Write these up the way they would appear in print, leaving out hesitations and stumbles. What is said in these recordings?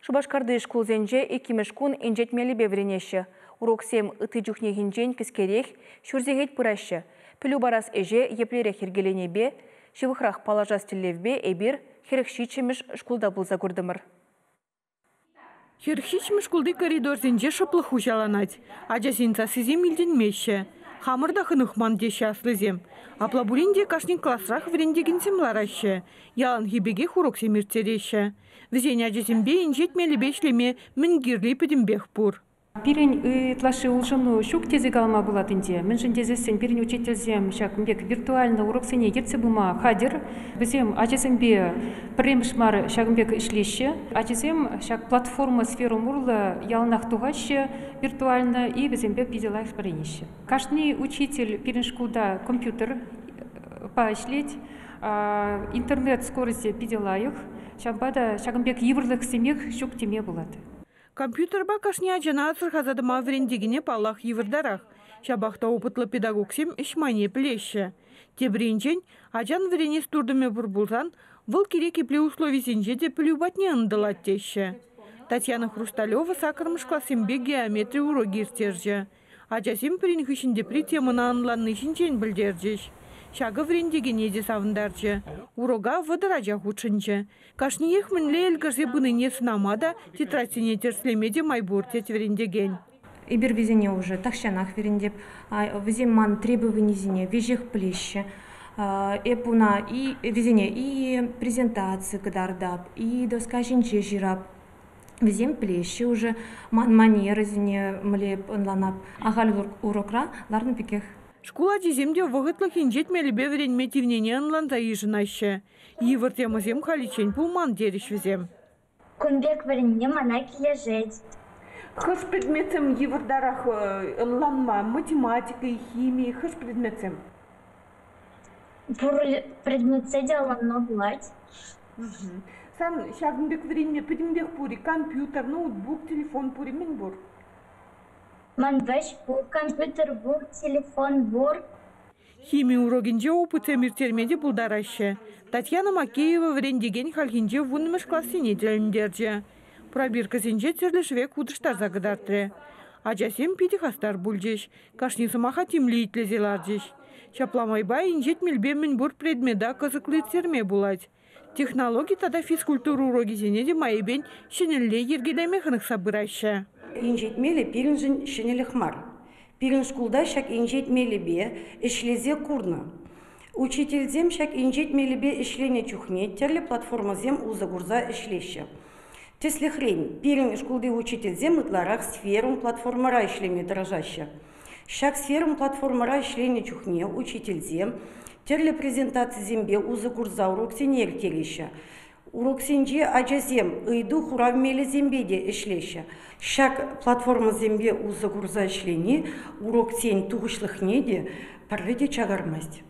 Шупашкарти шкулсенче иккӗмӗш кун инҫет мелӗпе вӗренеҫҫӗ. Уроксем ытти чухнехинчен кӗскерех, ҫур сехет пыраҫҫӗ. Пӗлӳ парас ӗҫе еплерех йӗркеленипе ҫывӑхрах паллашас тӗллевпе эпир 47-мӗш шкулта пулса куртӑмӑр. 47-мӗш шкулти коридорсенче шӑплӑх хуҫаланать. Ачасен сассисем илтӗнмеҫҫӗ. Хамӑр та хӑнӑхман теҫҫӗ аслисем. Апла пулин те кашни класрах вӗрентекенсем лараҫҫӗ. Яланхи пекех уроксем ирттереҫҫӗ. Вӗсен ачасемпе инҫет мелӗпе ӗҫлеме мӗн кирли пӗтӗмпех пур. Пирӗн ытлашши улшӑну ҫук тесе калама пулать ӗнтӗ. Мӗншӗн тесессӗн пирӗн учительсем ҫакӑн пек виртуальнӑй уроксене ертсе пыма хатӗр. Вӗсем ачасемпе пӗрремӗш мар ҫакӑн пек ӗҫлеҫҫӗ. Ачасем ҫак платформа сфера урлӑ яланах тухаҫҫӗ виртуально и вӗсемпе питӗ лайӑх вӗренеҫҫӗ. Кашни учитель пирӗн шкулта компьютерпа ӗҫлет. Интернет скорости питӗ лайӑх. Ҫавӑнпа та ҫакӑн пек йывӑрлӑхсемех ҫук теме пулать. Компьютерпа кашни ачана асӑрхаса тӑма вӗрентекене, паллах, йывӑртарах. Ҫапах та опытлӑ педагогсем ӗҫ майне пӗлеҫҫӗ. Тепринчен, ачан вӗренес туртӑмӗ пур пулсан, вӑл кирек епле условисенче те пӗлӳ патне ӑнтӑлать теҫҫӗ. Татьяна Хрусталева саккӑрмӗш классемпе геометри урокӗ ирттерчӗ. Ачасем пӗрин хыҫҫӑн тепри темӑна ӑнланни ҫинчен пӗлтерчӗҫ. Ҫакӑ вӗрентекене те савӑнтарчӗ. Урока 30 ача хутшӑнчӗ. Кашниех мӗнле ӗлкӗрсе пынине сӑнама та, тетрадьсене тӗрӗслеме те май пур, тет вӗрентекен. Эпир вӗсене уже тахҫанах вӗрентеп. Вӗсем ман требованисене веҫех пӗлеҫҫӗ. Эп уна и вӗсене и презентаци кӑтартап, и доска ҫинче ҫырап. Вӗсем пӗлеҫҫӗ уже ман манерӑсене мӗнле ӑнланап. Ахаль урокра ларнӑ пекех. Шкул ачисем те вӑхӑтлӑх инҫет мелӗпе вӗренме тивнине ӑнланса йышӑнаҫҫӗ. Йывӑр темӑсем халиччен пулман терӗҫ вӗсем. Кун пек вӗренни мана килӗшет. Хӑш предметсем йывӑртарах ӑнланма? Математика, хими, хӑш предметсем? Пур предметсем те ӑнланма пулать. Сан ҫакӑн пек вӗренме пӗтӗмпех пур-и? Компьютер, ноутбук, телефон пур-и? Мӗн пур? Ман вӗҫ пур, компьютер пур, телефон пур. Хими урокӗнче опытсем ирттерме те пултараҫҫӗ. Татьяна Макеева вӗрентекен хальхинче 10-мӗш классене тӗлӗнтерчӗ. Пробиркӑсенче тӗрлӗ шӗвек хутӑштарса кӑтартрӗ. Ачасем питӗ хастар пулчӗҫ, кашни сӑмаха тимлӗ итлесе ларчӗҫ. Ҫапла майпа инҫет мелпе мӗнпур предмета кӑсӑклӑ ирттерме пулать. Технологи тата физкультура урокӗсене те майӗпен ҫӗнӗлле йӗркелеме хӑнӑхса пыраҫҫӗ. Инҫет мелӗ пирӗншӗн ҫӗнӗлӗх мар. Пирӗн шкулта ҫак инҫет мелӗпе ӗҫлесе курнӑ. Учительсем ҫак инҫет мелӗпе ӗҫленӗ чухне тӗрлӗ платформӑсем усӑ курса ӗҫлеҫҫӗ. Тӗслӗхрен, пирӗн шкулти учительсем ытларах Сферум платформӑра ӗҫлеме тӑрӑшаҫҫӗ. Ҫак Сферум платформӑра ӗҫленӗ чухне учительсем тӗрлӗ презентацисемпе усӑ курса уроксене ирттереҫҫӗ. Уроксенче ачасем ыйту-хурав мелӗсемпе те ӗҫлеҫҫӗ. Ҫак платформӑсемпе усӑ курса ӗҫлени уроксен тухӑҫлӑхне те пӗрре те чакармасть.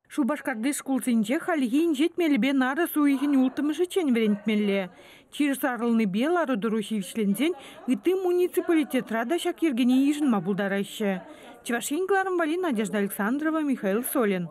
Шупашкарти шкулсенче хальхи инҫет мелӗпе нарӑс уйӑхӗн 6-мӗшӗччен вӗрентмелле. Чир сарӑлнипе лару-тӑру ҫивӗчленсен ытти муниципалитетра та ҫак йӗркене йышӑнма пултараҫҫӗ. Чӑваш Ен кӑларӑм валли Надежда Александрова, Михаил Солин.